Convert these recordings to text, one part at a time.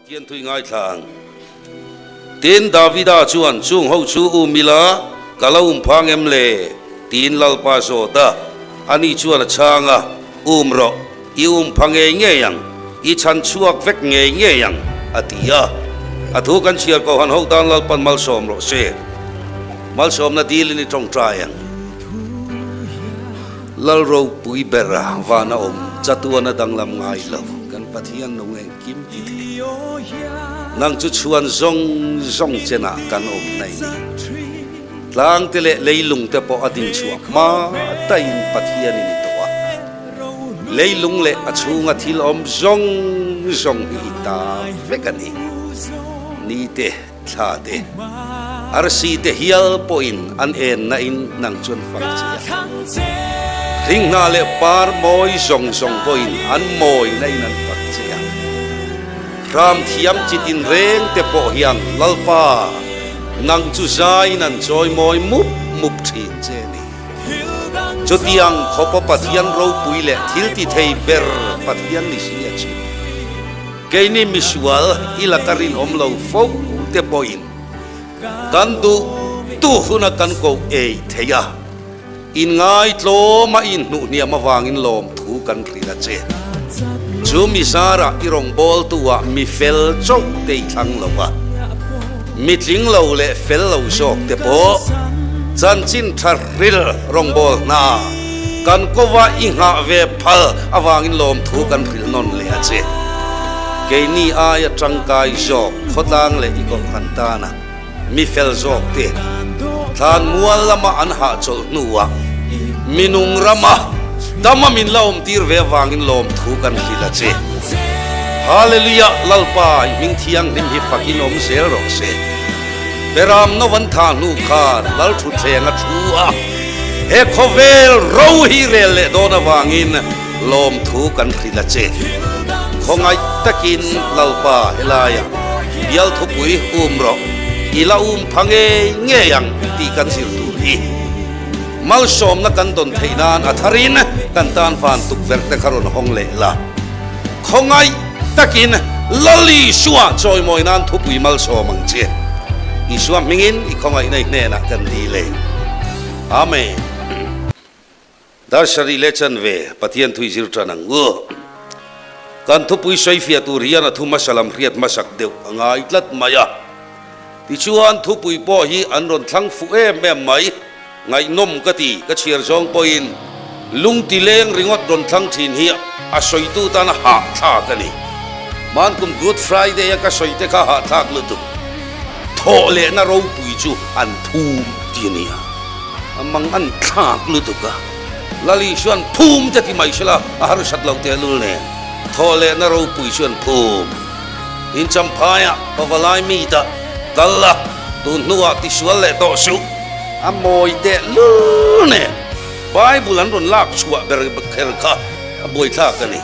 Pathian thui ngaithla ang. Tin, Davida chuan, Chung ho chu um ila, ka lo um phang em le? tiin Lalpa zawt a. Ani chuan a chhang a, Um rawh, i um pha ngei ngei ang, i chhan chhuak vek ngei ngei ang, a ti a. A thu kan chhiar kohan ho tan Lalpan malsawm rawh se. Malsawmna dilin i tawngtai ang. Lal ropui bera vana awm chatuana danglam ngai lo kan Pathian nung engkim ti thei. Nang chu chhuan zawng zawng chenah kan awm na i ni. Tlangte leh leilungte pawh a din chhuah hma daihin Pathian in i tawh a. Leilung leh a chhunga thil awm zawng zawng hi i ta vek a ni. Nite. Thla te, arsi te hial pawhin an en na in nang chuan fak che a. Hringhna leh par mawi zawng zawng pawhin an mawi na in an fak che a. Hram thiam chi tinreng te pawh hian Lalpa, nang chu zaiin an chawi mawi mup mup thin che a ni. Chutiang khawpa Pathian ropui leh thil ti thei ber Pathian ni si a chu. Keini misual i laka rinawm lo fo te pawhin kan duh tu huna kan koh ei thei a, inngai tlawma inhnuh hniam avangin lawmthu kan hrilh a che. Chu mi zarah i rawngbawltu ah mi fel chauh te i thlang lo a, mi tling lo leh fel lo zawk te pawh chanchin tha hril rawngbawlhna kan kova i nghah ve phal avangin lawmthu kan hrilh nawn leh a che. Keini aia tangkai zawk khawtlang leh i kohhran tana mi fel zawk te thlan mual lama an hahchawlh hnuah minung rama dama min la awmtir ve avangin lawmthu kan hrilh a che. Hallelujah Lalpa i hming thianghlim hi fakin awm zel rawh se. Beram no an tha hnu khan Lalthutthleng a thu a, he khawvel ro hi rel leh dawn avangin lawmthu kan hrilh a che. Khawngaih takin Lalpa helaiah bial thupui um rawh, i la um pha ngei ngei ang tih kan zir tur hi. Malsawmna kan dawn theih nan a tharin kan tan van tukverh te kha rawn hawng leh la. Khawngaih takin Lal Isua chawimawi nan thupui malsawm ang che. Isua hmingin i khawngaihna i hnenah kan dil e. Amen. Dar sarih leh chanve Pathian thui zir tan ang u. Kan thupui sawifiah tur hian a thu hmasa lam hriat hmasak deuh a ngai tlat mai a. Tichuan thupui pawh hi an rawn thlang fuh em em mai. Ngaihnawm ka ti, ka chhiar zawng pawhin lungti leng ringawt rawn thlang thin hi a sawitu tan a hahthlak a ni. Hmankum Good Friday a ka sawi te kha hahthlak lutuk. Thawh lehna ropui chu an phum ti a nia. A mang an thlak lutuk a. Lali chuan phum te ti mai sela a harsat lo tehlul nen. Thawh lehna ropui chu an phum. In Champhaiah pavalai mi dah kal la, tun hnuah tisual leh tawh suh. A mawi teh lul nen Bible an rawn lak chhuah ber kher kha a buaithlak a ni.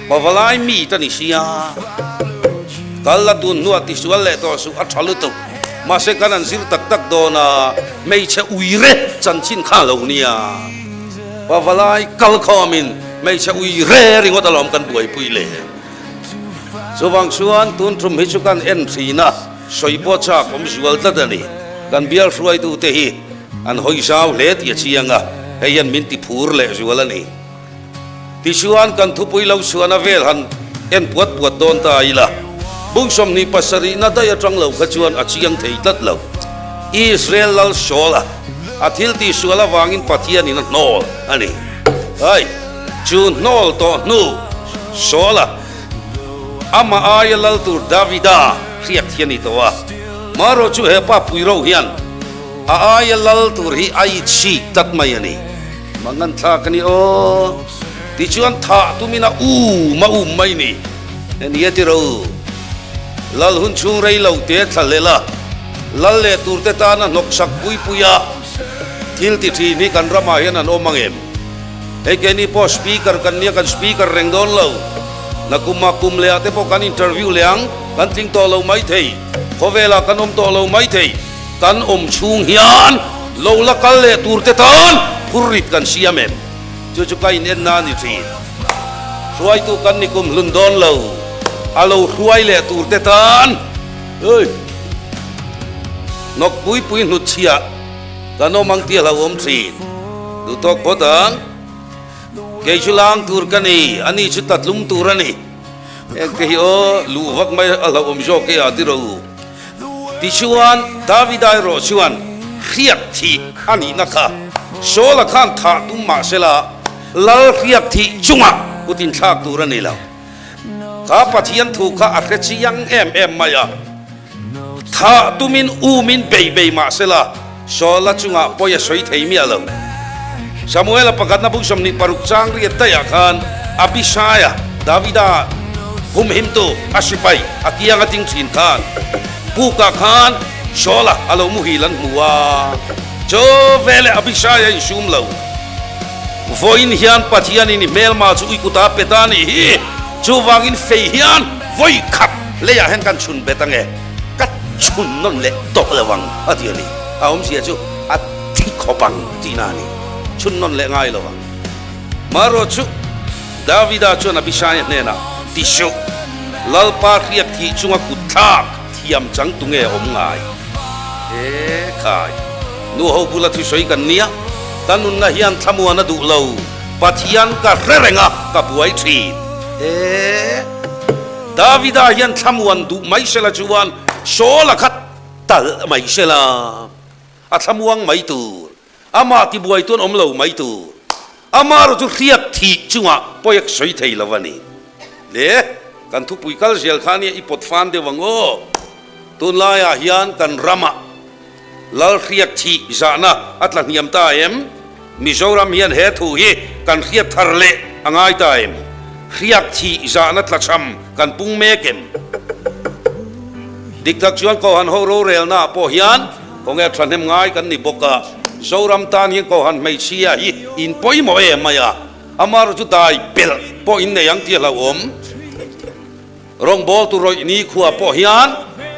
Pavalai mi ta ni sia, kal la tun hnuah tisual leh tawh suh a tha lutuk. Mahse kan an zir tak tak dawn a, hmeichhe uire chanchin kha lo nia. Pavalai kal khawmin hmeichhe uire ringawt alawm kan buaipui le. Chuvang chuan tun tum hi chu kan en thin a, sawi pawh chak awm zual tlat a ni. Kan bial hruaitute hi an hawi zau hle tih a chiang a, hei hian min ti phur leh zual a ni. Tichuan kan thupui lo chhuahna vel han en puat puat dawn ta ila, bung 27 na daih atang lo kha chuan a chiang thei tlat lo. Israel lal Saul-a a thil tihsual avangin Pathianin a hnawl a ni. Ai! Chu hnawl tawh hnu Saul-a amah aia lal tur Davida hriat hi a ni tawh a. Marawh chu he pa pui ro hian a aia lal tur hi a itchik tlat mai a ni. Mangan thlak a ni aw. Tichuan thah tumin a um a um mai ni. Nia ti ro. Lal hun chhung rei lo te thla hlel a, lal leh tur te tana hnawksak pui pui a thil ti thin hi kan ramah hian an awm ang em? Hei keini pawh speaker kan nia kan speaker reng dawn lo. Nakuma kum leh ah te pawh kan interview leh ang, kan tling tawh lo mai thei, khawvelah kan awm tawh lo mai thei, kan awm chhung hian lo la kal leh tur te tan phurrit kan siam em? Chu chu ka in en na a ni thin. Hruaitu kan ni kum hlun dawn lo. A lo hruai leh tur te tan Oi! Nawk pui pui hnut chhia kan awm ang tih a hlauhawm thin. Duh tawk phawt ang. Kei chu lang tur ka ni, ani chu tatlum tur a ni. Engte hi aw, luh vak mai a hlauhawm zawk e a ti ro u. Tichuan, Davida erawh chuan hriak thih a nihna kha Saula khan thah tum mah sela, lal hriak thih chungah kut inthlak tur a ni lo. Kha Pathian thu kha a hre chiang em em mai a. Thah tumin umin bei bei mah sela, Saula chungah pawi a sawi thei miah lo. Samuela pakhatna bung 26 chang riat daihah khan Abishaia, Davida humhimtu a sipai a kiang a ding thin khan pukah khan Saula a lo muhil an hmu a. Chaw veleh Abishaia insum lo. Vawiin hian Pathianin i hmelma chu i kuta pe ta a nih hi. Chuvangin fei hian vawi khat leiah hian kan chhun bet ange, ka chhun nawn leh tawh lo ang a ti a ni. A awmzia chu a thi khawp ang tihna a ni, chhun nawn leh ngai lo ang. Marawh chu Davida chuan Abishaia hnenah, Ti suh, Lalpa hriat thih chunga kut thlak thiam chang tunge awm ngai? He khai, nu ho bula thusawi kan nia, ka nunna hian thlamuan a duh lo. Pathian ka hre reng a, ka buai thin. E! Davida hian thlamuan duh mai sela chuan Saul-a kha talh mai sela, a thlamuang mai tur, amah tibuai tuan awm lo mai tur, amah erawh chu hriat thih chungah pawi a sawi thei lo a ni. Le, kan thupui kal zel kha nia i pawt fan deuh ang aw. Tunlaiah hian kan ramah Lalhriat thih zahna a tla hniam ta em? Mizoram hian he thu hi kan hriat thar leh a ngai ta em? Hriak thih zahna tlachham kan pung mek em? Dik tak chuan Kohhan ho rorelna ah pawh hian khawnge thahnem ngai kan ni bawk a, Zoram tan hian Kohhan hmeichhia hi in pawimawh em mai a, amaherawhchu chu dai pelh pawh in nei ang tih a hlauhawm. Rawngbawltu rawih ni khua pawh hian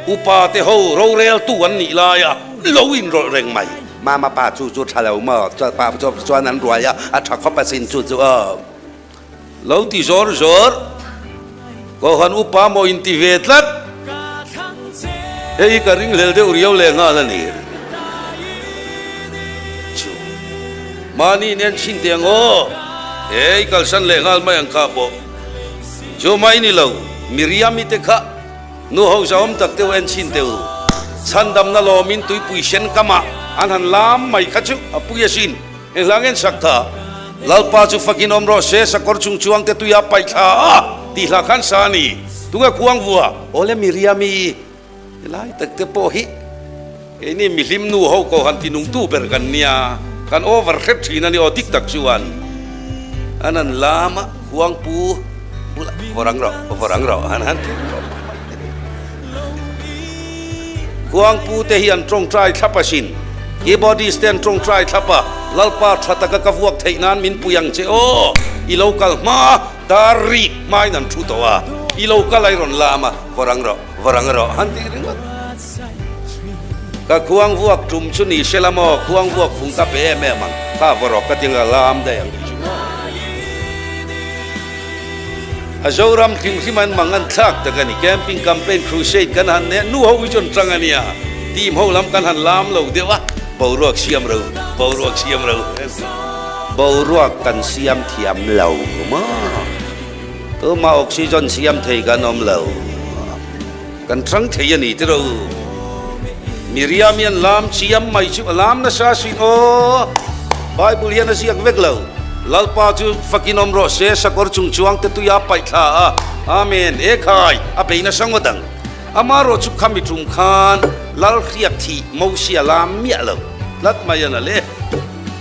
upa te ho roreltu an nih laia lo inrawlh reng mai. Mama pa chu chu tha lo maw? Pa chuan an ruai a, a tha khawp asin chu chu aw. Lo ti zawr zawr. Kohhran upa maw inti ve tlat. Hei hi ka ringhlel deuh riau leh nghal a ni. Chu. Mahni nen chhin teh ang aw. Hei kalsan leh nghal mai ang kha pawh. Chu mai ni lo, Miriami te kha nu ho zahawm tak deuh en chhin teh u. Chhandamna lawmin tuipui sen kamah an han lam mai kha chu a pui asin. Eng hla ngen sak kha? Lalpa chu fakin awm rawh se, sakawr chung chuang te tuia paih thla a tih hla khan sa a ni. Tunge khuang vua? Awle Miriami Helai tak te pawh hi keini mihlim nu ho ko han ti nungtu ber kan nia, kan over hrep thin a ni aw dik tak chuan an han lam a, khuangpu bulah vawr ang rawh, vawr ang rawh an han ti rawh mai te ni. Khuangpu te hi an tawngtai thlap asin, keyboardist te an tawngtai thlap a, Lalpa tha taka ka vuak theih nan min pui ang che aw, i lo kal hma dar rik hmain an thu tawh a, i lo kal a i rawn lam a, vawr ang rawh. Va rang rawh han tih ringawt. Ka khuang vuak tum chu ni se la maw, khuang vuak fung ka pe em em ang, kha va rawk ka ti nga lam daih ang tih chu maw. A Zoram hrim hrim an mang an thlak tak a ni, camping campaign crusade kan han nen nu ho hi chu an tang a nia, team ho lam kan han lam lo deuh a, boruak siam ro, boruak siam ro. Boruak kan siam thiam lo maw. Tuma oxygen siam thei kan awm lo. Kan hrang thei a ni tiro. Miriam hian lam chiam mai chu a lam nasa sin aw. Bible hian a ziak vek lo. Lalpa chu fakin awm rawh se sakawr chung chuang te tuia paih thla a. Amen. E khai, a bei nasa ngawt ang. Amarawh chu khami tum khan Lalhriat thih Mosia lam miah lo tlat mai a na le.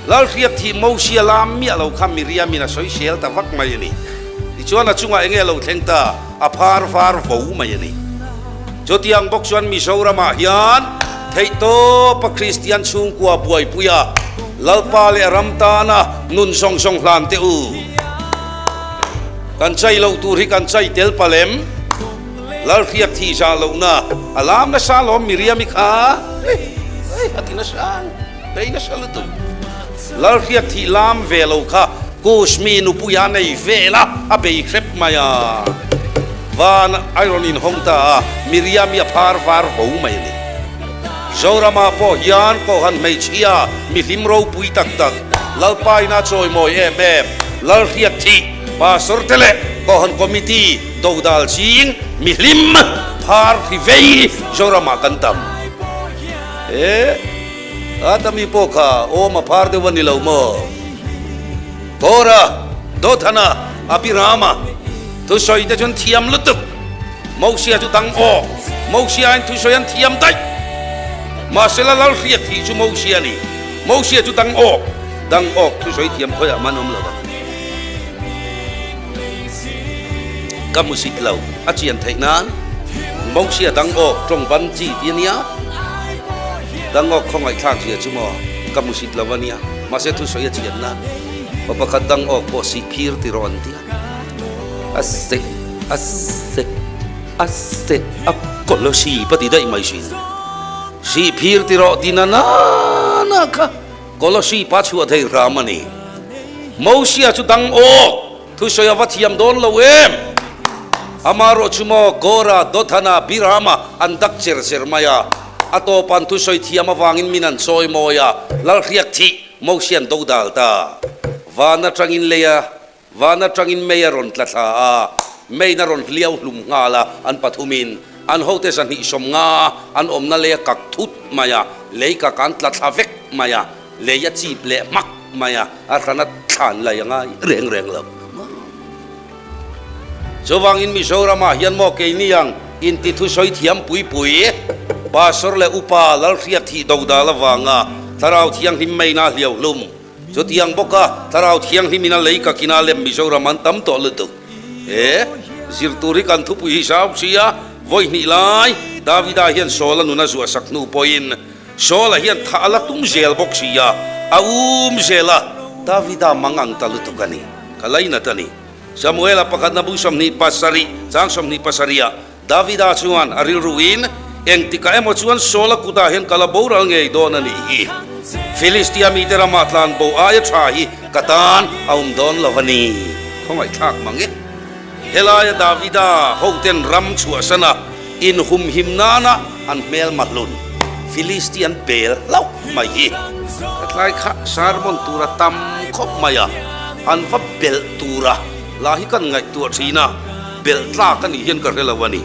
Lalhriat thih Mosia lam miah lo kha Miriamin a sawi sel ta vak mai a ni. Tichuan a chungah enge lo thleng ta, a phar var vo mai a ni. Chutiang bawk chuan Mizoramah hian theihtawpa Kristian chhungkua buaipuia Lalpa leh ram tana nun zawng zawng hlan teh u. Kan chai loh tur hi kan chai tel palem. Lalhriat thih zah lohna a lam nasa lawm Miriami kha. A ti nasa. Bei nasa lutuk. Lalhriat thih lam ve lo kha Kushmi nupui a nei vel a, a bei hrep mai a. Van a rawn inhawng ta a, Miriam-i a phar var vo mai a ni. Zorama pawh hian Kohhran hmeichhia mihlim ropui tak tak, Lalpa ina chawimawi em em, Lalhriat thih, Pastor te leh Kohhran Committee dodal ching mihlim phar hri vei Zoramah kan tam. E, ata mi pawh kha awm a phar deuh a ni lo maw? Kora, Dothana, Abirama thusawi te chuan thiam lutuk. Mosia chu dang awk. Mosia in thusawi an thiam daih. Mahsela Lalhriat thih chu Mosia a ni. Mosia chu dang awk. Dang awk thusawi thiam khawiah man awm lo ang. Ka hmusit lo a chian theih nan Mosia dang awk tawng ban chi ti a nia. Dang awk khawngaihthlak zia chu maw ka hmusit lo a nia. Mahse thusawi a chian nan pa pakhat dang awk pawh sih phir ti rawh an ti a. A se a se a se a kawlh lo si pa ti daih mai sin. Sih phir ti rawh ti na na na kha Kolosi pa chhuah thei hram a ni. Mosia chu dang awk thusawi a va thiam dawn lo em? Amaherawh chu maw Kora, Dothana, Birama an dak cher cher mai a. A tawpan thusawi thiam avangin min an chawi mawi a, Lalhriak thih Mosian dodal ta. Van atangin lei a Van atangin mei a rawn tla thla a, meiin a rawn hliau hlum nghal a, an pathumin an hote 250 an awmna lei a kak thut mai a, lei kak an tla thla vek mai a, lei a chip leh hmak mai a, a hrana thlan lai a ngai reng reng lo. Chuvangin Mizoramah hian maw keini ang inti thusawi thiam pui pui, Pastor leh Upa Lalhriat thih dodal avanga Thlarau Thianghlim meina hliau hlum, Chutiang bawka Thlarau Thianghlim in a lei ka kina lem Mizoram an tam tawh lutuk. He zir tur hi kan thupui hi zau sia, vawi hnih lai Davida hian Saul-a nun a zuah sak hnu pawhin Saul-a hian thah a la tum zel bawk sia, a um zel a, Davida mang ang ta lutuk a ni, ka lainat a ni. Samuela pakhatna bu 27 chang 27 ah Davida chuan a rilruin, Engtikah emaw chuan Saul-a kutah hian ka la boral ngei dawn a nih hi. Filistia mite ramah tlan bo aia tha hi ka tan a awm dawn lo a ni. Khawngaihthlak mang e. Helaia Davida hoten ram chhuahsana inhumhim nana an hmel mahlun Filistia an bel hlauh mai hi. Hetlai kha sermon tura tam khawp mai a, an va belh tura lah hi kan ngaihtuah thin a. Belh tlak a nih hian ka hre lo a ni.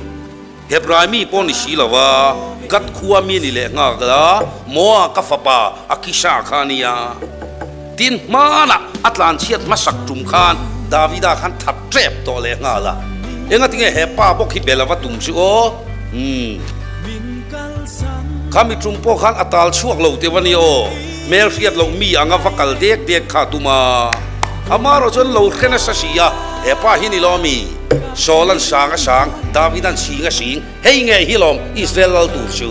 Hebrai mi pawh ni si lo a, Gad khua mi a ni leh nghak a, Moa ka fapa Akisha kha a nia. Tin, hmanah a tlanchhiat hmasak tum khan Davida khan that tep tawh leh nghal a. Engatinge he pa bawk hi belh a va tum chu aw? Umm. Khami tum pawh khan a tal chhuak lo teuh a nia aw. Hmel hriat loh mi anga va kal dek dek kha a tum a. Amaherawh chuan lo hre nasa si a, he pa hi ni lawm i, Saul an sang a sang, David an sing a sing, hei nge hi lawm Israel lal tur chu.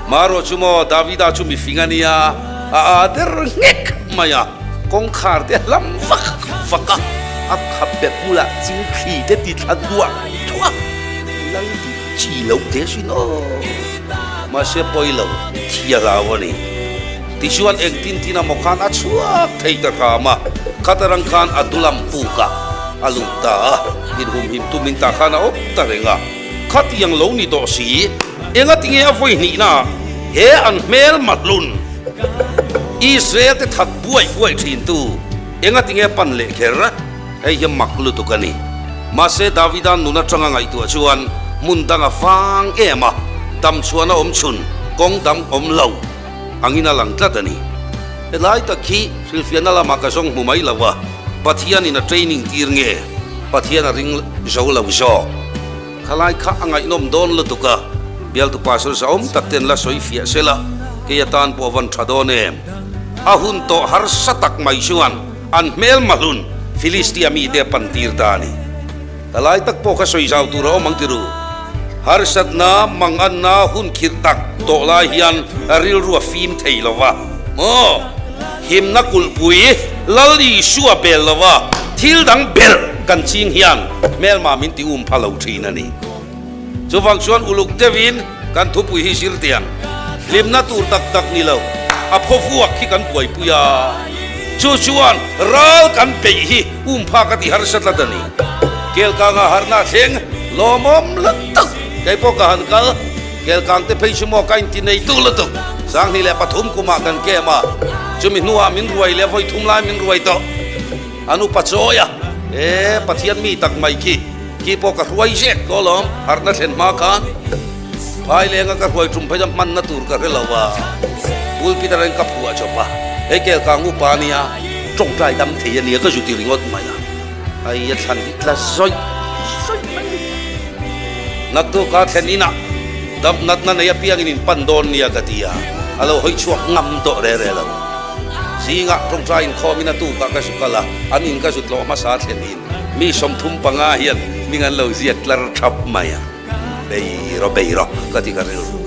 Maherawh chu maw Davida chu mifing a nia, a aa der nghek mai a, kawngkhar te a hlam vak vak a, a khap bet bulah chil thli te ti thla duah duah a, lal tih chi loh te sin aw. Mahse pawi lo, thi a hlau a ni. Tichuan engtin tin amaw khan a chhuak thei ta hram a, khatarang khan a dulam pukah a lut ta a, inhumhim tumin tah khan a awm ta reng a. Khatiang lo ni tawh si, engatinge a vawi hnihnaah he an hmel mahlun Israel te that buai buai thintu engatinge pan leh kher? Hei hi mak lutuk a ni. Mahse Davida nun atanga ngaihtuah chuan hmun dang a vang em a, dam chhuahna awm chhun kawng dang awm lo angin a lang tlat a ni. Helai tak hi hrilhfiahna lamah ka zawng hmu mai lo a, Pathianin a training tir nge Pathian a ring zo lo zawk? Khalai kha a ngaihnawm dawn lutuk a, bialtu pastor zahawm tak ten la sawi fiah sela, kei atan pawh a van tha dawn em? A hun tawh harsa tak mai chuan an hmel mahlun Filistia mite a pan tir ta a ni. Ka lai tak pawh kha sawi zau tur a awm ang ti ru. Harsatna, manganna hun khirh tak tawh lai hian rilru a fim thei lo va. Maw? Himna kulhpui Lal Isua bel lo va, thil dang belh kan ching hian hmelma min ti um pha lo thin a ni. Chuvang chuan uluk deuhin kan thupui hi zir teh ang. Hlimna tur tak tak ni lo, a phaw vuak hi kan buaipui a. Chu chuan ral kan peih hi um phak a ti harsa tlat a ni. Kelkanga harhna a thleng lawmawm lutuk. Kei pawh ka han kal. Kelkang te phei chu maw ka inti nei tu lutuk. 2003 kumah kan kem a, chumi hnuah min ruai leh vawi thum lai min ruai tawh. An upa chawi a, E Pathian mi tak mai khi, khi pawh ka hruai zek tawh alawm, harhna thlen hma khan Phailenga ka hruai tum phei chuan hmanna tur ka hre lo a, pulpit atangin ka phuah chawp a, hei Kelkang upa ania, tawngtai dam thei ania ka zu ti ringawt mai a, ai a thlan hi tla zawih zawih mai a ni. Naktuka thlen inah dam natna nei apiangin in pan dawn nia ka ti a, a lo hawi chhuak ngam tawh re re lo. Zingah tawngtai inkhawmin a tukah ka zu kal a, an in ka zu tlawh hmasa thlenin mi 35 hian hming an lo ziak tlar thap mai a, bei rawh bei rawh ka ti ka rilru.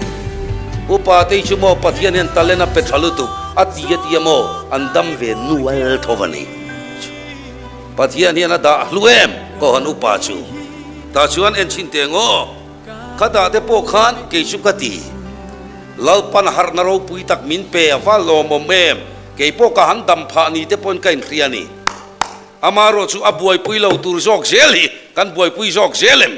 Upa te chu maw Pathian hian talent a pe tha lutuk a ti a ti a maw an dam ve nual tho a ni. Pathian hian a dah hlu em Kohhan upa chu tah chuan en chhin teh ngaw ka dah te pawh khan kei chu ka ti. Lalpan harhna ropui tak min pe a va lawmawm em? Kei pawh ka han dam phah ni te pawhin ka inhria a ni. Amaherawh chu a buaipui lo tur zawk zel hi kan buaipui zawk zel em?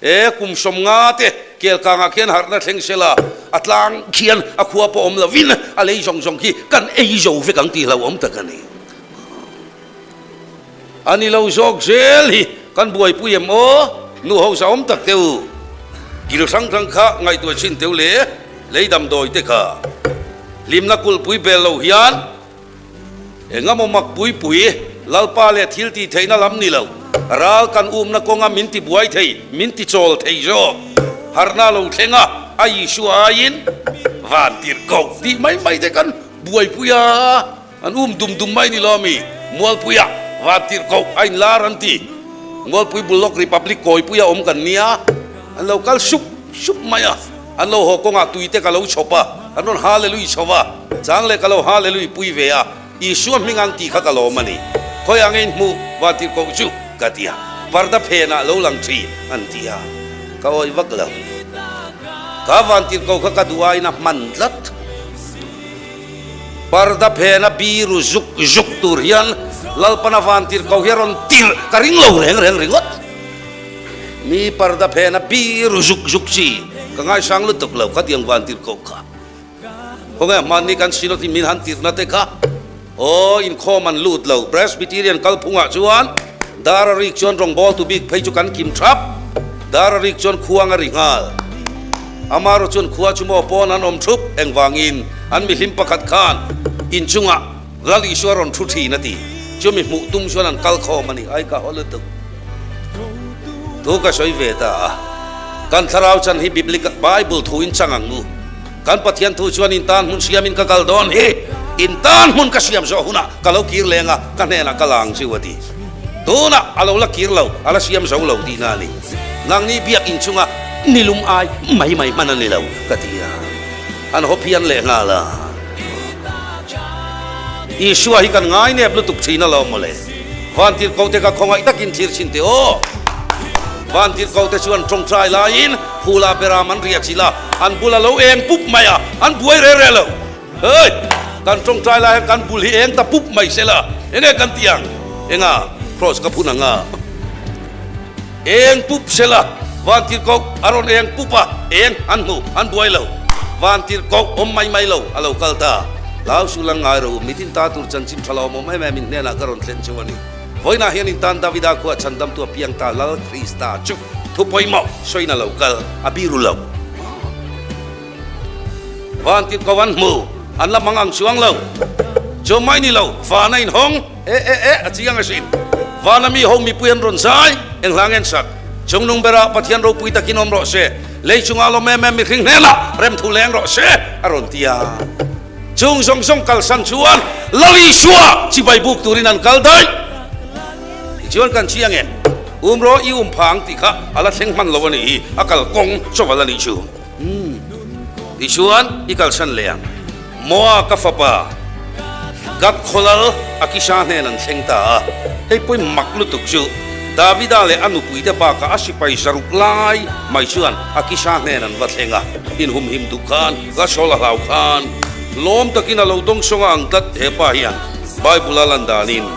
E, kum 50 te Kelkangah khian harhna thleng se la, a tlang khian a khua pawh awm lovin a lei zawng zawng khi kan ei zo vek ang tih hlauhawm tak a ni. A ni lo zawk zel hi kan buaipui em aw? Nu ho zahawm tak teh u. Kil hrang hrang kha ngaihtuah chin teh u le, lei damdawi te kha. Hlimna kulhpui bel lo hian engemaw mak pui pui Lalpa leh thil tih theihna lam ni lo, ral kan umna kawnga min ti buai thei, min ti chawl thei zawk. Harhna lo thleng a, a Isua aiin van tirh koh tih mai mai te kan buaipui a. An um dum dum mai ni lo ami? Mualpuia Vantirhkoh a inlar an ti. Mualpui Bullock Republic kawipuia awm kan nia. An lo kal sup sup mai a. An lo haw kawngah tuite ka lo chhawp a, an rawn Hallelui chho va, chang leh ka lo Hallelui pui ve a, Isua hming ang tih kha ka lawm a ni. Khawi ang in hmuh Vantirhkoh chu ka ti a, parda phenah lo lang thin an ti a, ka awih vak lo. Ka Vantirhkoh kha ka duh aiin a hman tlat. Parda phena biru zuk zuk tur hian Lalpana vantirhkoh hi a rawn tirh ka ring lo reng reng ringawt. Mi parda phena biru zuk zuk chi ka ngaisang lutuk lo khatiang vantirhkoh kha. Khawnge hmanni kan Synod in min han tirhna te kha aw inkhawm an lut lo. Presbyterian kalphungah chuan dar a rik chuan rawngbawltu bik phei chu kan kim thap. Dar a rik chuan khuang a ri nghal. Amaherawh chuan khua chu maw pawn an awm thup engvangin an mihlim pakhat khan inchungah Lal Isua rawn thu thin a ti. Chu mi hmuh tum chuan an kal khawm a ni. Ai ka haw lutuk. Thu ka sawi ve ta a. Kan thlarau chan hi Biblical Bible thu in chang ang u. Kan Pathian thu chuan in tan hmun siamin ka kal dawn hi. In tan hmun ka siam zawh hunah ka lo kir leng a, ka hnenah ka la ang chiu a ti. Tunah a lo la kir lo, a la siam zo lo tihna a ni. Nangni biak inchunga nilum ai mai mai hman a ni lo ka ti a, an haw phian leh nghal a. Isua hi kan ngai nep lutuk thin alawm mawle. Vantirhkoh te ka khawngaih takin thlir chhin teh aw. Vantirhkoh te chuan tawngtai laiin phula beram an riah chilh a, an bula lo eng pup mai a, an buai re re lo. Hei! Kan tawngtai lai hian kan bul hi eng ta pup mai se la, enge kan ti ang? Enga? Kraws ka phun ang a. Eng pup se la, Vantirhkoh a rawn eng pup a, eng an hmu, an buai lo. Vantirhkoh awm mai mai lo, a lo kal ta. Hlau su lang ngai ro, mitin ta tur chanchin tha lo awm em em in hnenah ka rawn thlen chu a ni. Vawiinah hian in tan Davida khua chhandamtu a piang ta Lal Krista chu thu pawimawh sawiin a lo kal, a biru lo. Van tirh ko an hmu, an la mang ang chuang lo. Chu mai ni lo, van a inhawng, e e e, a chiang asin. Vana mi ho mipui an rawn zai, eng hla ngen sak. Chungnung berah Pathian ropui takin awm rawh se, lei chungah lawm em em mihring hnenah remthu leng rawh se, a rawn ti a. Chung zawng zawng kalsan chuan Lal Isua chibai buk turin an kal daih. Tichuan kan chiang em? Um rawh i um phang tih kha a la thleng hman lo a nih hi, a kal kawng chawval a nih chu. Umm. Tichuan i kalsan leh ang. Moa ka fapa Gad khawlal Akisha hnen an thleng ta a. Hei pawi mak lutuk chu Davida leh a nupuite bakah a sipai zaruk lai mai chuan Akisha hnen an va thleng a. Inhumhim duh khan, la sawl a hlau khan lawm takin a lo dawngsawng a ang tlat he pa hian Bible a lan danin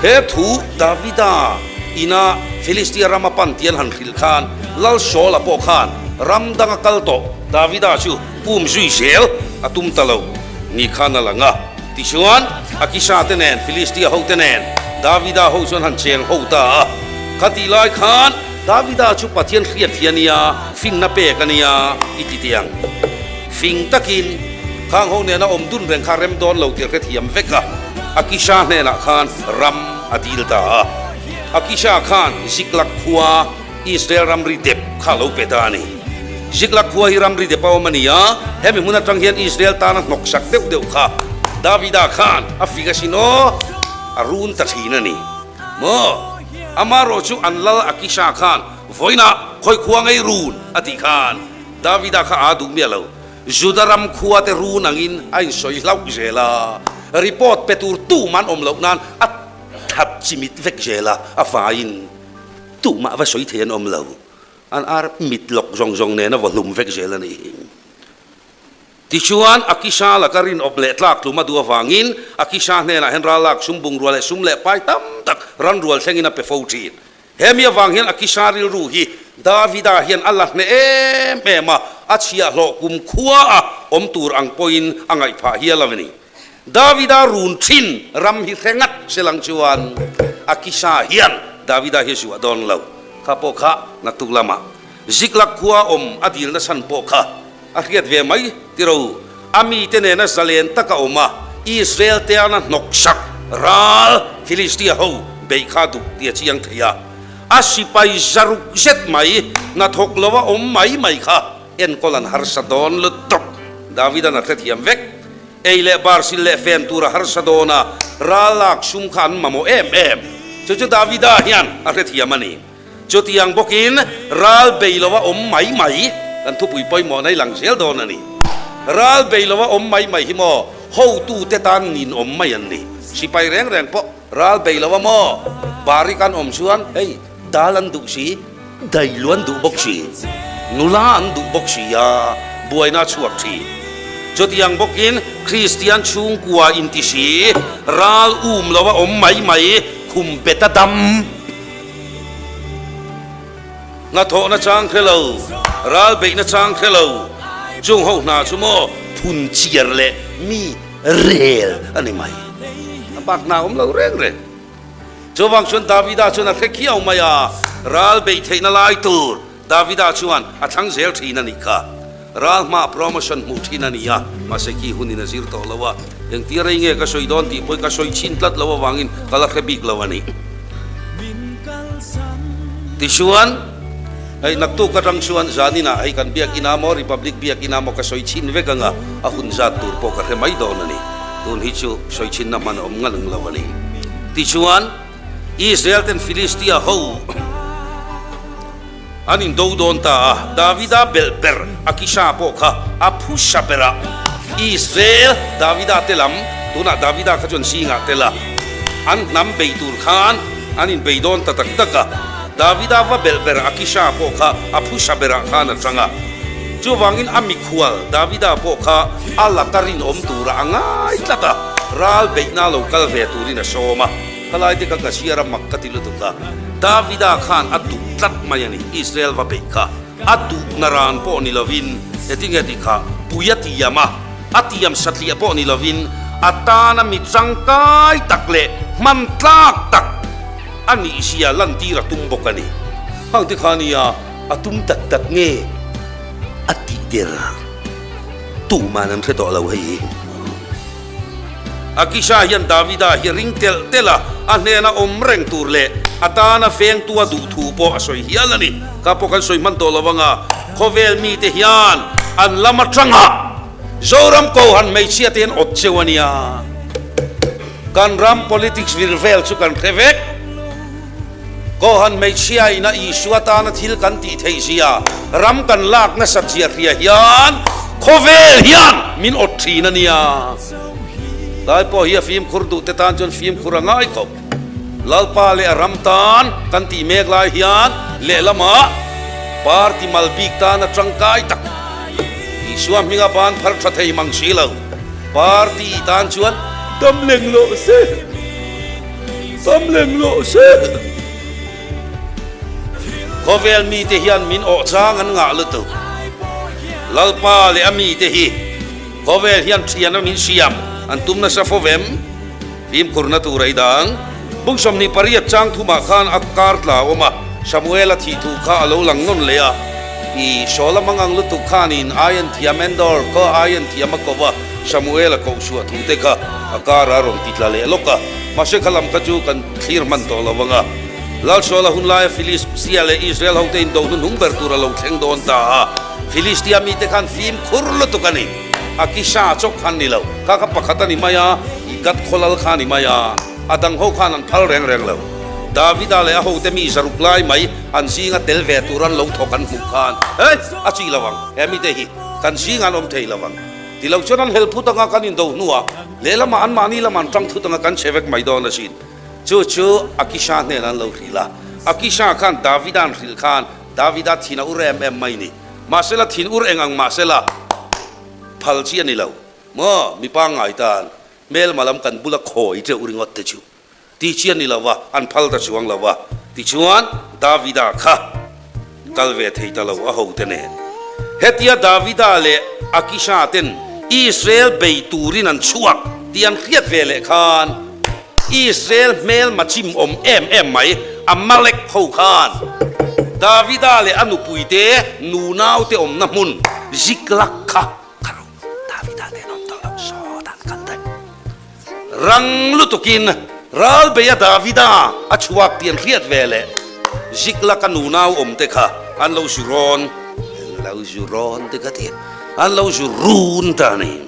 he thu Davida. ina Philistia rama pan tih an han hrilh khan Lal Saul-a pawh khan ram danga kal tawh Davida chu um zui zel a tum ta lo ni khan a lang a. Tichuan, Akisha te nen Philistia hote nen Davida ho chuan han cheng ho ta a. Khatih lai khan Davida chu Pathian hriat hi a nia, finna pek a nia i ti teh ang. Fing takin khang ho nena awm dun reng kha rem dawn lo tih a hrethiam vek a, Akisha hnenah khan ram a dil ta a. Akisha khan Ziklag khua Israel ramri dep kha a lo pe ta a ni. Ziklag khua hi ramri dep a awm a ni a, hemi hmun atang hian Israel tana hnawksak deuh deuh kha Davida khan a fing asin aw, a run ta thin a ni. Maw? Amarawh chu an lal Akisha khan vawiinah khawi khua ngei run a tih khan Davida kha aa duh miah lo. Juda ram khua te run angin a insawi hlauh zel a, report pe tur tumah an awm loh nan a that chimit vek zel a, a vaiin tumah va sawi thei an awm lo. An ar mit lawk zawng zawng nen a vaw hlum vek zel a ni. Tichuan, Akisha laka rinawp leh tlak tlum a duh avangin Akisha hnenah hian ral lak sum bungrua leh sum leh pai tam tak ran rual thlengin a pe fo thin. Hemi avang hian Akisha rilru hi Davida hian a la hneh em em a, a chhiahhlawh kum khua a awm tur ang pawhin a ngaih phah hial a ni. Davida run thin ram hi hre ngat se lang chuan Akisha hian Davida hi a zuah dawn lo. Kha pawh kha naktuk lamah Ziklag khua awm a dilna chhan pawh kha A hriat ve mai tiro, a mite nena zalen tak a awm a, Israel te ana hnawksak ral Philistia ho beih kha duh tih a chiang thei a. A sipai zaruk zet mai hnathawk lo a awm mai mai kha enkawl an harsa dawn lutuk. David-a'n a hrethiam vek. Ei leh bar sil leh fen tur a harsa dawn a, ral lak sum kha an mamawh em em. Chu chu Davida hian a hrethiam a ni. Chutiang bawkin ral bei lova awm mai mai kan thupui pawimawhna hi lang zel dawn a ni. Ral bei lova awm mai mai hi maw hotute tan nin awm mai an ni. Sipai reng reng pawh ral bei lova maw bari kan awm chuan hei dal an duh si, dailu an duh bawk si, nula an duh bawk si a, buaina a chhuak thin. Chutiang bawkin Kristian chhungkua inti si ral um lova awm mai mai khum bet a dam. Hnathawhna chang hre lo, ral beihna chang hre lo, chung ho hna chu maw phun chiar leh mi rel a ni mai. A bak hna awm lo reng reng. Chuvang chuan Davida chuan a hre khiau mai a, ral beih theihna lai tur Davida chuan a thlang zel thin a nih kha. Ral hma promotion hmuh thin a ni a, mahse khi hunin a zir tawh lo a, engtia rei nge ka sawi dawn tih pawhin ka sawi chhin tlat lo avangin ka la hre bik lo a ni. Tichuan, hei naktuk atang chuan zaninah hei kan biak ina maw Republic biak ina maw ka sawi chhin vek anga a hun zat tur pawh ka hre mai dawn a ni. Tun hi chu sawi chhinna hman a awm ngan ang lo a ni. Tichuan, Israel ten Philistia ho An indo dawn ta a, Davida belh ber Akisha pawh kha a phusa ber a. Israel, Davida te lam, tunah Davida kha chuan zingah tel a, an hnam bei tur khan an inbei dawn ta tak tak a. Davida va belh ber Akisha pawh kha a phusa berah khan a chang a. Chuvangin a mikhual Davida pawh kha a laka rinawm turah a ngai tlat a, ral beihna lo kal ve turin a sawm a. Khalai te kha ka hriar a mak ka ti lutuk a, Davida khan a duh tlat mai a ni, Israel va beih kha a duh na ran pawh ni lovin, hetinge tih kha pui a tiam a, a tiam satliah pawh ni lovin a tana mi tangkai tak leh hman tlak tak a nih zia lantir a tum bawk a ni. Hang te kha nia a tum tak tak nge a tih der tuman an hre tawh lo hei hi. Akisha hian Davida hi ring telh telh a, a hnena awm reng tur leh a tana vengtu a duh thu pawh a sawi hial a ni. Kha pawh kan sawi hman tawh lo anga, khawvel mite hian an lam atanga Zoram Kohan hmeichhia te hian awt cheu a nia. Kan ram politics vir vel chu kan hre vek. Kohan hmeichhia ina Isua tana thil kan tih theih zia, ram kan lak nasat zia hria hian khawvel hian min awt thin a nia. Lai pawh hi a fimkhur duh te tan chuan fimkhur a ngai khawp. Lalpa leh a ram tan kan tih mek lai hian lehlamah party mal bik tana tangkai tak Isua hminga ban phar tha thei mang si lo. Party tan chuan dam leng lawh se. Tam leng lawh se. Khawvel mite hian min awh chang an ngah lutuk. Lalpa leh a mite hi khawvel hian thian a min siam an tum nasa fo vem? Fimkhurna tur ei dang. Bung 28 chang thumah khan a kar tla a awm a, Samuela thih thu kha a lo lang nawn leh a. I Saula mangang lutuk khanin Aian thiam Endor khaw Aian thiam a ko va, Samuela kohchhuah thu te kha a karah a rawn ti tla leh lawk a. Mahse kha lam kha chu kan thlir hman tawh lo ang a. Lal Saula hun laia Filistia leh Israel hote indo hnuhnung ber tur a lo thleng dawn ta a. Filistia mite khan fimkhur lutuk a ni. A kisa chawk khan ni lo. Kha kha pakhat a ni mai a, i Gat khawlal kha a ni mai a. A dang ho khan an phal reng reng lo. Davida leh a hote mi zaruk lai mai an zinga tel ve tur an lo thawk an hmuh khan, Hei! A chi lo ang, he mite hi kan zingah an awm thei lo ang. Ti lo chuan an hel phut anga kan indo hnuah lehlamah anmahni lamah an tang thut anga kan che vek mai dawn asin. Chu chu Akisha hnenah an lo hrilh a. Akisha khan Davida an hrilh khan Davida thin a ur em em mai ni. Mahsela thin ur eng ang mahsela phal chi a ni lo maw? Mi pangngai tan hmelma lam kan bula khawi teuh ringawt te chu ti chi a ni lo va, an phal ta chuang lo va. Tichuan Davida kha kal ve thei ta lo a hote nen. Hetia Davida leh Akisha ten Israel bei turin an chhuak tih an hriat ve leh khan Israel hmelma chim awm em em mai Amalek ho khan Davida leh a nupuite nunaute awmna hmun Ziklag kha kha ro Davida te an awm tawh lo sawt an kal daih. Rang lutukin ral beia Davida a chhuak tih an hriat ve leh Ziklag a nunau awmte kha an lo zu rawn, an lo zu rawn te kha ti, an lo zu run ta a ni.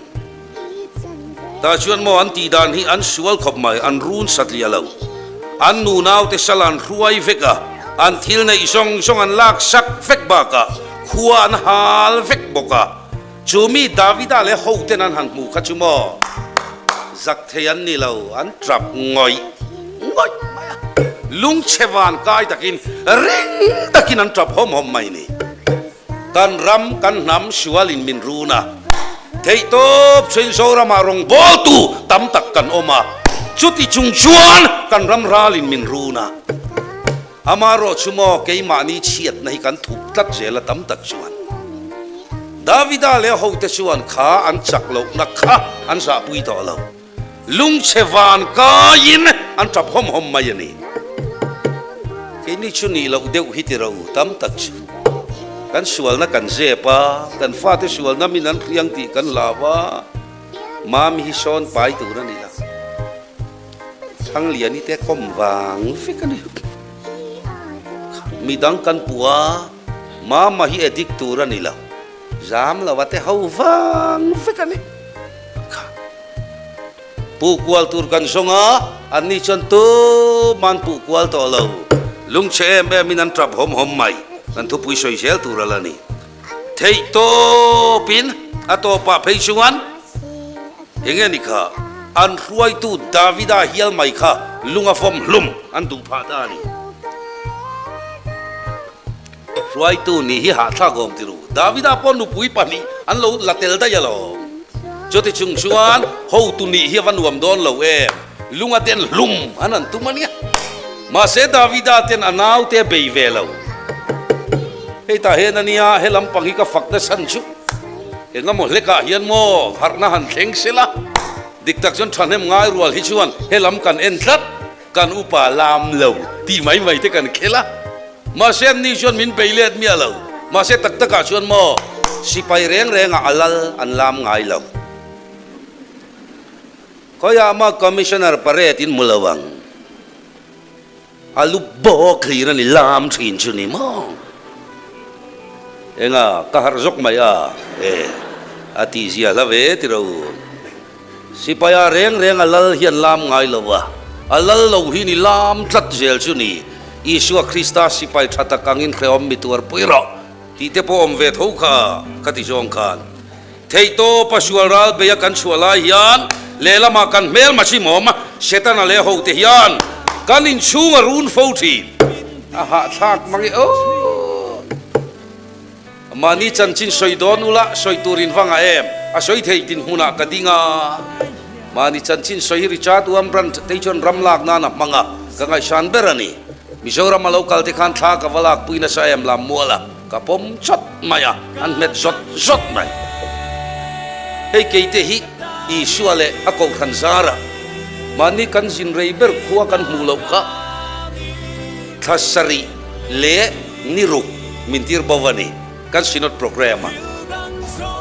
Tah chuan maw an tih dan hi an sual khawp mai, an run satliah lo. An nunaute sal an hruai vek a, an thil neih zawng zawng an lak sak vek bakah khua an hal vek bawk a. Chu mi Davida leh hoten an han hmuh kha chu maw zak thei an ni lo, an tap ngawih ngawih mai a, lungchhe van kai takin ring takin an tap hawm hawm mai ni. Kan ram, kan hnam sualin min run a, theihtawp chuin Zoramah rawngbawltu tam tak kan awm a, chuti chung chuan kan ram ralin min run a. Amaherawh chu maw keimahni chhiatna hi kan thup tlat zel a tam tak chuan. Davida leh a hote chuan kha an chak lohna kha an zahpui tawh lo. Lungchhe van kaiin an tap hawm hawm mai a ni. Keini chu nih loh deuh hi ti ro tam tak chu. Kan sualna kan zep a, kan fate sualna min an hriang tih kan hlau a, Mami hi sawn pai tur a ni lo. Thangliani te kawm vang vek a ni. Midang kan puh a, Mama hi addict tur a ni lo. Zam lo a te ho vang vek a ni. Kha puh kual tur kan zawng a, an ni chuan tuman puh kual tawh lo. Lungchhe em em in an tap hawm hawm mai. Kan thupui sawi zel tur a la ni. Theih tawpin a tawpah phei chuan eng nge ni kha an hruaitu Davida hial mai kha lung a fawm hlum an duh phah ta a ni. Hruaitu nih hi hahthlak awm ti ru. Davida pawh nupui pahnih an lo la tel daih alawm. Chuti chung chuan hotu nih hi a va nuam dawn lo em? Lunga ten hlum an han tum a nia. Mahse Davida ten a naute a bei ve lo. Hei tah hian a nia, he lampang hi ka fak nasa chu. Engemaw hlekah hian maw harhna han thleng sela. Dik tak chuan thahnem ngai rual hi chuan he lam kan en tlat. Kan upa lam lo tih mai mai te kan khel a, mahse an ni chuan min bei let miah lo. Mahse tak takah chuan maw sipai reng rengah a lal an lam ngai lo. Khawiah mah Commissioner parade in hmu lo ang. A lu bawk hlir a ni lam thin chu ni maw? Enga ka harh zawk mai a, e a tihzia hla ve ti ro. Sipaia reng reng a lal hian lam ngai lo a, a lal lo hi ni lam tlat zel chu ni. Isua Krista sipai tha tak angin hrehawm mi tuar pui rawh tih te pawh awm ve tho kha ka ti zawng khan. Theihtawp a sual ral bei a kan chhuah lai hian lehlamah kan hmelma chimawm Setana leh hote hian kan inchhung a run fo thin. A hahthlak mang e aw. Mahni chanchin sawi dawn ula, sawi tur in vang ah em? A sawi thei tin hmunah ka ding a. Mahni chanchin sawi hi Richard Wurmbrand te chuan ram lak nan a hmang a, ka ngaihsan ber a ni. Mizoram a lo kal te khan thla ka va lakpui nasa em lam mual a, ka pawm chawt mai a, an hmet zawt zawt mai. Hei keite hi Isua leh a kohhran zara mahni kan zin rei ber khua kan hmuh loh kha thla sarih leh ni ruk min tir bo a ni. Kan Synod programme a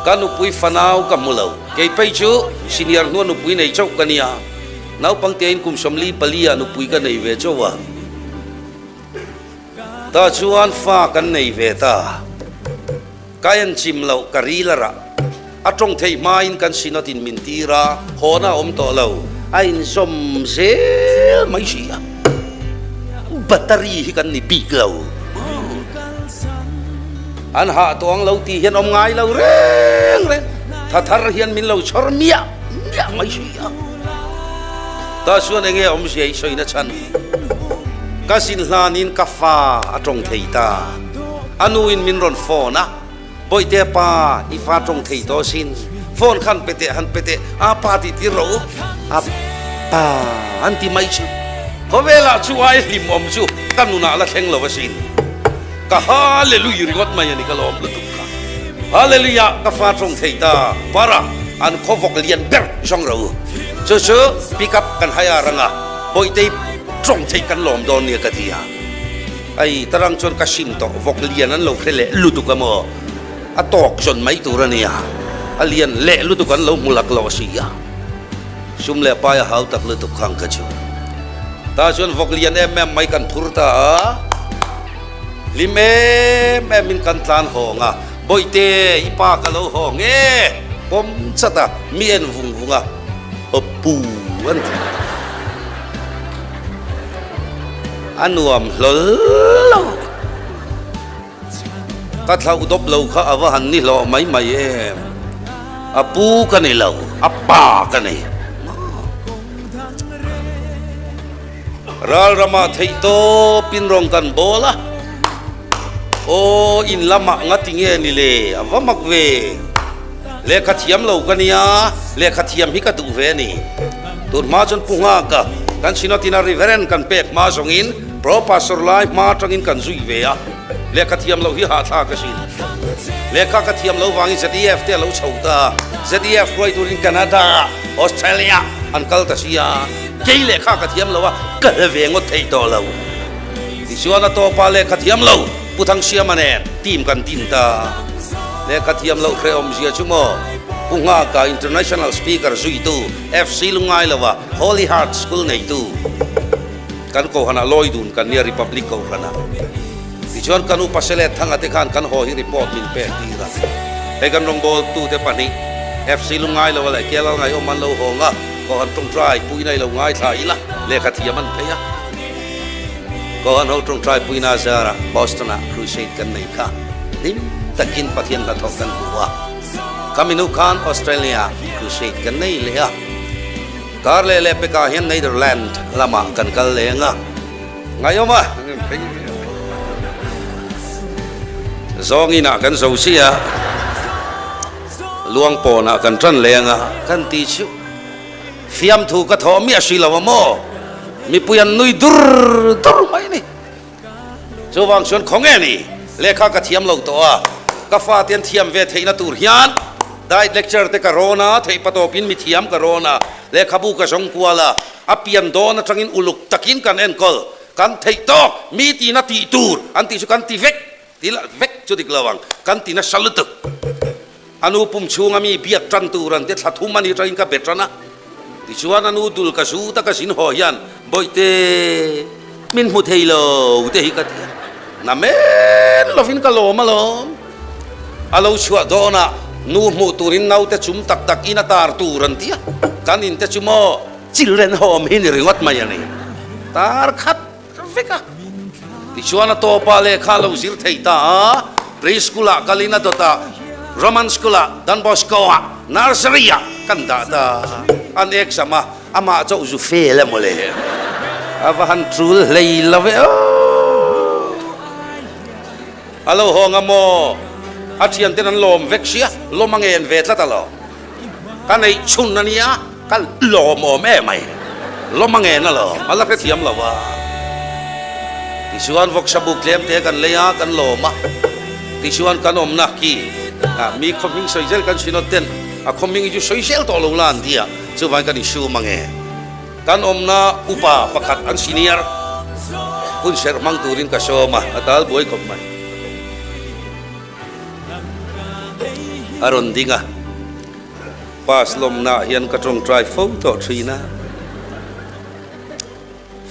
ka nupui fanau ka hmu lo. Kei phei chu senior hnua nupui nei chauh ka nia. Naupang tein kum 44 ah nupui ka nei ve chauh a. Tah chuan fa kan nei ve ta. Ka en chim loh ka ril a rah. A tawng theih hmain kan Synod in min tir a, hawna a awm tawh lo. A inzawm zel mai si a. Battery hi kan ni bik lo. An hah tawh ang lo tih hian awm ngai lo reng reng. Tha thar hian min lo chhawr miah miah mai si a. Tah chuan enge awmzia i sawina chhan? Ka zin hlanin ka fa a tawng thei ta. A nuin min rawn phone a. Bawihte pa, i fa tawng thei tawh asin. Phone kha han pe teh, han pe teh, a pa tih tir rawh u. A pa an ti mai chu. Khawvelah chu ai hlim awm chu ka nunah la thleng lo asin. Ka Hallelujah ringawt mai a ni ka lawm lutuk kha. Hallelujah ka fa tawng thei ta para an khawvawk lian ber zawng rawh u. Chu chu pick up kan hai a rang a, Bawihtei tawng theih kan lawm dawn nia ka ti a. Ai, tarang chuan ka sim tawh, vawk lian an lo hre leh lutuk a maw? A tawk zawn mai tur a nia, a lian leh lutuk an lo hmu lak lo a si a. Sum leh pai a hau tak lutuk khang kha chu. Tah chuan vawk lian em em mai kan phur ta a, hlim em em in kan tlan hawng a, Bawihte, i pa ka lo hawng e, pawm chat a, mi en vung vung a, Pu an ti. A nuam hlawl lo. Ka thlauh dawp lo kha a va han ni hlawh mai mai em. A pu ka ni lo, a pa ka ni. Ral ramah theih tawpin rawng kan bawl a. Aw, in lamah nga ti nge ni le, a va mak ve. Lehkha thiam lo ka nia, lehkha thiam hi ka duh ve a ni. Tun hma chuan Pu Nghaka kan Synod-in a Reverend kan pek hma zawngin Pro Pastor lai hma atangin kan zui ve a, lehkha thiam loh hi hahthlak a sin. Lehkha ka thiam lo vangin ZEF te a lo chho ta a, ZEF hruai turin Canada, Australia an kal ta si a, kei lehkha ka thiam lo a, ka hla ve ngawt thei tawh lo. Tichuan a tawpa lehkha thiam lo Pu Thangsiama nen team kan din ta. Lehkha thiam loh hrehawmzia chu maw Pu Nghaka International Speaker zuitu FC Lungailova Holy Heart School neitu kan Kohhranah lawi dun kan nia Republic Kohhranah. Tichuan kan upa Sele Thanga te khan kan haw hi report min pek tir a. Hei kan rawngbawltute pahnih FC Lungailova leh Kelal Ngaihawm an lo hawng a, Kohhran tawngtai puina i lo ngaithla ila lehkha thiam an phei a. Kohhran ho tawngtai puina zarah Boston-ah crusade kan nei kha hlim takin Pathian hnathawk kan hmu a. Ka minu khan Australia-ah crusade kan nei leh a. Kar leh leh pekah hian Netherland lamah kan kal leng a. Ngaiawm a! Zawngin ah kan zo chiah a, Luangpawn ah kan tan leng a, kan ti chiuh. Fiamthu ka thawh miah si lo a maw? Mipui an nui dur dur mai a ni. Chuvang chuan khaw nge ni? Lehkha ka thiam lo tawh a, ka fate an thiam ve theihna tur hian diet lecture te ka rawn a, theihpatawpin mi thiam ka rawn a, lehkhabu ka zawng kual a, a pian dawn atangin uluk takin kan enkawl, kan theih tawk, mi tina tih tur an tih chu kan ti vek. Ti lah vek chu dik lo ang, kan ti nasa lutuk. A nu pum chhunga mi biak tan tur an te thla thum a ni atangin ka be tan a. Tichuan a nu dul ka zu taka zin haw hian Bawihte min hmu thei lo te hi ka ti a. Na men lovin ka lawm alawm. A lo chhuah dawnah nu hmuh turin naute chum tak tak in a tar tur an ti a. Kan in te chu maw children home hi ni ringawt mai a ni. Tar khat vek a. Tichuan a tawpa lehkha lo zir thei ta a, pre-school ah kalin a dawt a, Roman school ah, Don Bosco ah, nursery ah kan dah ta. An exam a, amah chauh zu fail a mawle. A va han tul hlei lo ve aw. A lo hawng a maw? A thianten an lawm vek sia, lawm a ngen ve tlat alawm. Ka neih chhun a nia, ka lawmawm em mai. Lawm a ngen alawm, a la hrethiam lo a. Tichuan vawksa buk tlem te kan lei a, kan lawm a. Tichuan kan awmna khi mi khaw hming sawi zel kan synod ten a khaw hming hi chu sawi zel tawh lo la an ti a, chuvangin kan insum ange. Kan awmna upa pakhat an senior hun serh hmang turin ka sawm a, a tal buai khawp mai. A rawn ding a, pass lawmnaah hian ka tawngtai fo tawh thin a,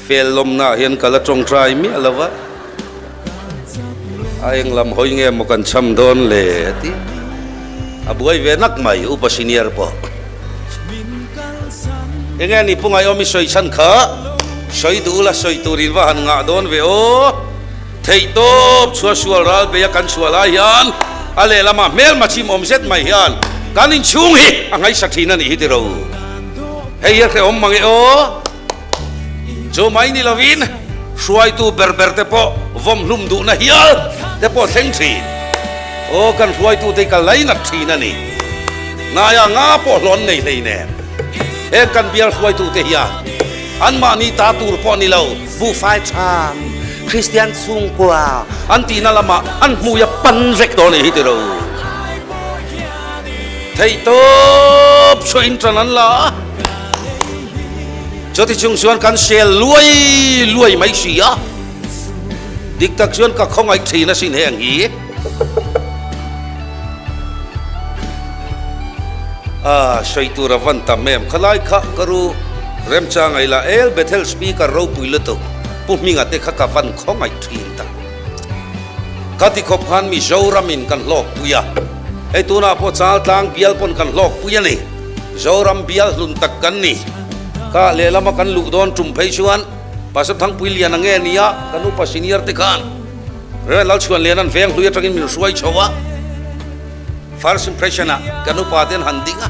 fail lawmnaah hian ka la tawngtai miah lo va, a eng lam hawi nge maw kan cham dawn le a ti. A buai ve nak mai upa senior pawh. Enge ni pu Ngaiawm i sawi chhan kha sawi duh ula sawi turin va han ngah dawn ve aw. Theih tawp chhuah sual ral beia kan chhuah lai hian a lehlamah hmelma chim awm zet mai hian kan inchhung hi a ngaihsa thin a nih hi tiro. Hei hi a hrehawm mang e aw. Chu mai ni lovin hruaitu ber ber te pawh vawm hlum duhna hial te pawh thleng thin. Aw kan hruaitu te hi ka lainat thin a ni. Ngaia nga pawh hlawn nei hleinem. Heng kan bial hruaitu te hian anmahni ta tur pawh ni lo. Buhfai ṭham, Kristian chhungkua. An tihna lamah an hmui a pan vek dawn a nih hi tiro. Theihtawp chhuah in ṭan an la a. Chuti chung chuan kan sel luai luai mai si a, dik tak chuan ka khawngaih thin asin heng hi. A sawi tur a van tam em, khalai kha ka ru remchang ai la El Bethel speaker ropui lutuk Pu Hminga te kha ka van khawngaih thin tak. Ka ti khawp khan Mizoram in kan hlawk pui a, hei tunah pawh Chaltlang bial pawn kan hlawk pui a ni. Zoram bial hlun tak kan ni. Ka lehlama kan luh dawn tum phei chuan Pastor Thangpui Liana nge nia kan upa senior te khan Rev Lalchhuan Liana'n veng hlui atangin min hruai chho a, first impression ah kan upa te an han ding a,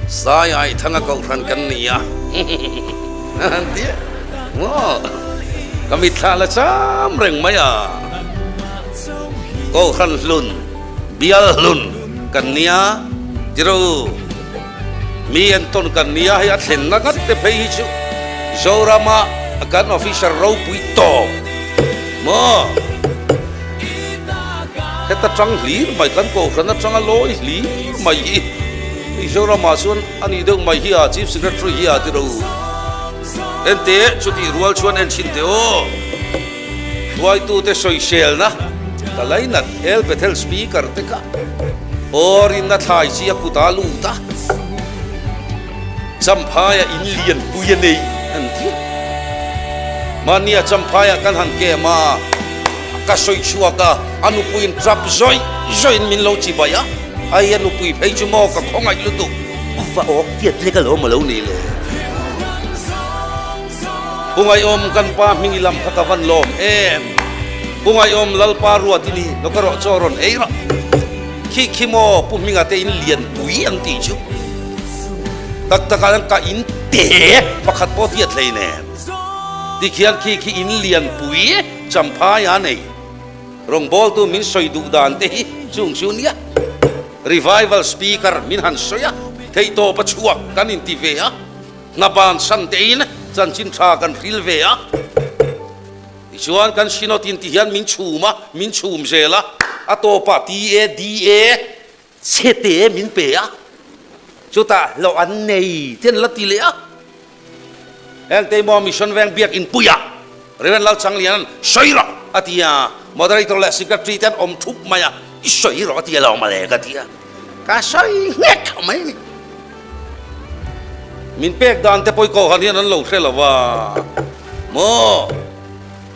Sai ai thanga kohhran kan ni a an ti a, maw ka mitthla la cham reng mai a, kohhran hlun bial hlun kan nia tiro. Mi entawn kan nia hei a thlenna ngat te phei hi chu Zorama kan officer ropui tawp maw heta tang hlir mai kan kohhran atanga lawi hlir mai hi hei Zorama chuan a nih deuh mai hi a chief secretary hi a ti ro ente chutih rual chuan en chhin teh aw hruaitute sawiselna ka lainat El Bethel speaker te kha Awrinna thlai chi a kut a lut a, Champhaia in lianpui a nei an ti a. Mahnia Champhaia kan han kem a, ka sawi chhuak a, a nupuiin tap zawih zawihin min lo chibai a, ai a nupui phei chu maw ka khawngaih lutuk, va awk tiat lek alawm a lo ni le. Pu Ngaiawm kan pa hming i lam kha ka van lawm em. Pu Ngaiawm Lalpa ruat i ni lo ka rawh chaw rawn ei rawh. Khi khi maw Pu Hminga te in lian pui ang tih chu. Tak tak ah ka in te pakhat pawh tiat hlei nen. Tikhian khi khi in lian pui champhai a nei. Rawngbawltu min sawi duh dan te hi chung chu nia. Revival speaker min han sawi a, theihtawp a chhuak kan inti ve a. Hna bansan tein chanchin tha kan hril ve a, tichuan kan Synod in ti hian min chhum a, min chhum zel a, a tawpah TADA chhete min pe a, chutah hlawh an nei te an la ti leh a. Heng Teimaw Mission Veng Biakin puiah Rev. Lalchangliana'n sawi rawh a ti a, Moderator leh Secretary te an awm thup mai a, i sawi rawh a ti a lo mawle ka ti a, ka sawi nghek mai a ni. Min pek dan te pawh i kohhran hian an lo hre lo va maw?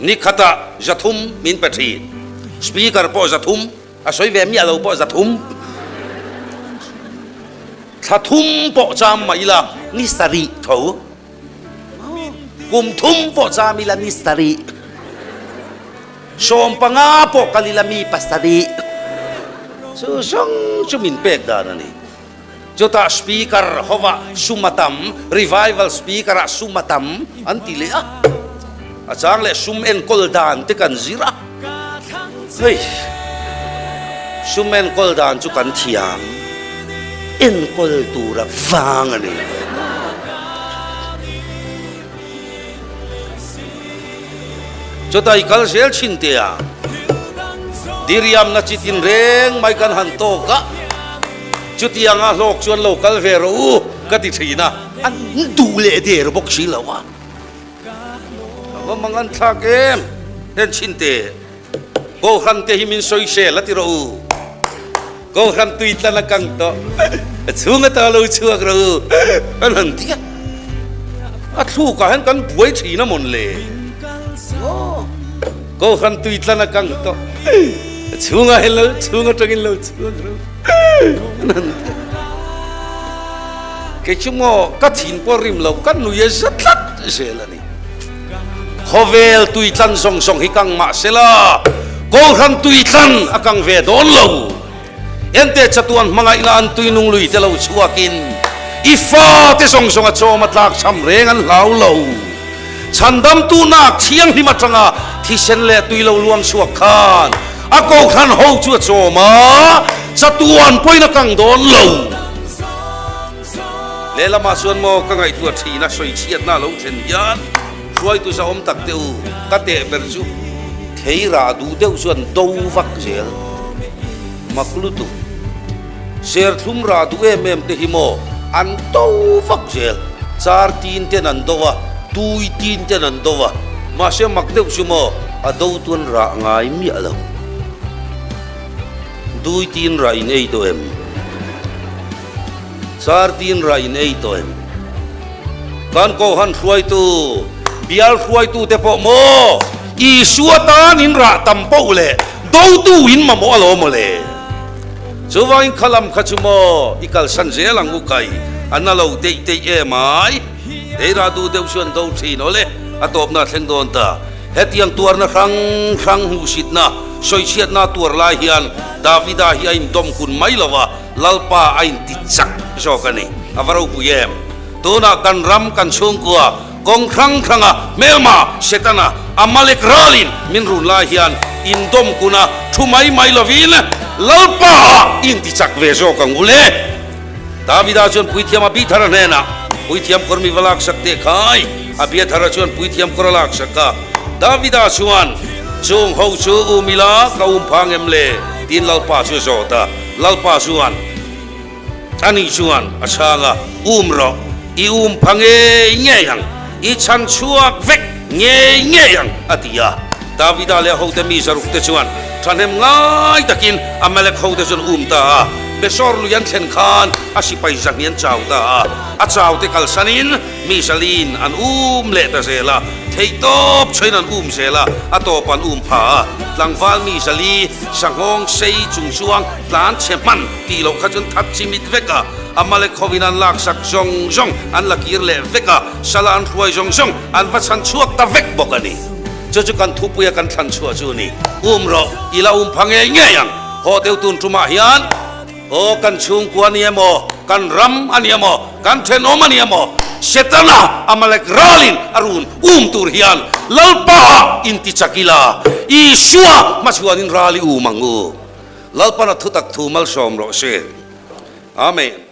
Ni khatah zathum min pe thin, Speaker pawh zathum, a sawi ve miah lo pawh zathum, thla thum pawh cham mah ila ni sarih tho, kum thum pawh cham ila ni sarih, 15 pawh kal ila mi pasarih, chu zawng chu min pek dan a ni. Chutah speaker hovah sum a tam, revival speaker ah sum a tam an ti leh a. A chang leh sum enkawl dan te kan zir a. Hei, sum enkawl dan chu kan thiam, enkawl tur a vang a ni. Chutah i kal zel thin teh a, diriamna chi tin reng mai kan han tawk a, chutianga hlawk chuan lo kal ve rawh u ka ti thin a, an duh leh der bawk si lo a. A va mangan thlak em? En chhin teh, Kohhran te hi min sawi sel a ti rawh u. Kohhran tui tlan a kang tawh, a chhung ata lo chhuak rawh u an han ti a. A thlukah hian kan buai thin a mawn le. Aw, Kohhran tui tlan a kang tawh, a chhungah hian lo chhung atangin lo chhuak rawh u an han ti a. Kei chu maw ka thin pawh rim lo, ka nui a za tlat zel a ni. Khawvel tuitlan zawng zawng hi kang mah sela, Kohhran tuitlan a kang ve dawn lo. Ente chatuan hmangaihna an tuinung lui te lo chhuakin i fate zawng zawng a chawm a tlak cham reng an hlau lo. Chhandamtu nak thianghlim atanga thisen leh tui lo luang chhuak khan a Kohhran ho chu a chawm a, chatuan pawhin a kang dawn lo. Lehlamah chuan maw ka ngaihtuah thin a sawichhiatna a lo thlen hian hruaitu zahawm tak teh u, ka teh ber chu thei rah duh deuh chuan do vak zel mak lutuk. Serthlum rah duh em em te hi maw an do vak zel, char tin ten an do a, tui tin ten an do a, mahse mak deuh chu maw a do tuan rah ngai miah lo. Dui tin rah in ei tawh em? Sardin rah in ei tawh em? Kan Kohhan hruaitu, bial hruaitu te pawh maw Isua tan in rah tam poh leh dotu in mamawh alawm maw le? Chuvangin kha lam kha chu maw i kalsan zel ang u kai, a na lo teih teih em ai? Ei rah duh deuh chuan do thin aw le, a tawpna a thleng dawn ta. Hetiang tuarna hrang hrang hmuhsitna, sawichhiatna tuar lai hian Davida hi a indawm kun mai lo a, Lalpa a inti chak zawk a ni. A va ropui em! Tunah kan ram, kan chhungkua, kawng hrang hranga hmelma, Setana, Amalek ralin min run lai hian indawm kuna thu mai mai lovin Lalpa ah inti chak ve zawk ang u le. Davida chuan puithiam Abithara hnenah, Puithiam kawr mi va laksak teh khai. Abiathara chuan puithiam kawr a laksak a. Davida chuan, Chung ho chu um ila ka um phang em le? tiin Lalpa chu a zawt a. Lalpa chuan, Ani chuan a chhang a, Um rawh, i um pha ngei ngei ang, i chhan chhuak vek ngei ngei ang, a ti a. Davida leh a hote mi zaruk te chuan thahnem ngai takin Amalek hote chuan um ta a. Besor lui an thlen khan a sipai zahni an chau ta a, a chau te kalsanin mi zalin an um leh ta zel a, theihtawp chhuain an um zel a, a tawp an um pha a. Tlangval mi zali Sanghawng sei chung chuang tlan chhe hman tih loh kha chuan that chi mit vek a, Amalek hovin an laksak zawng zawng an la kir leh vek a, sala an hruai zawng zawng an va chhan chhuak ta vek bawk a ni. Chu chu kan thupuia kan thlan chhuah chu a ni. Um rawh, i la um pha ngei ngei ang. Haw deuh tun tumah hian aw kan chhungkua a ni emaw, kan ram a ni emaw, kan thenawm a ni emaw, Setana Amalek ralin a run um tur hian Lalpa inti chak ila, Isua hmachhuanin ral i um ang u. Lalpana thutak thu malsawm rawh se. Amen.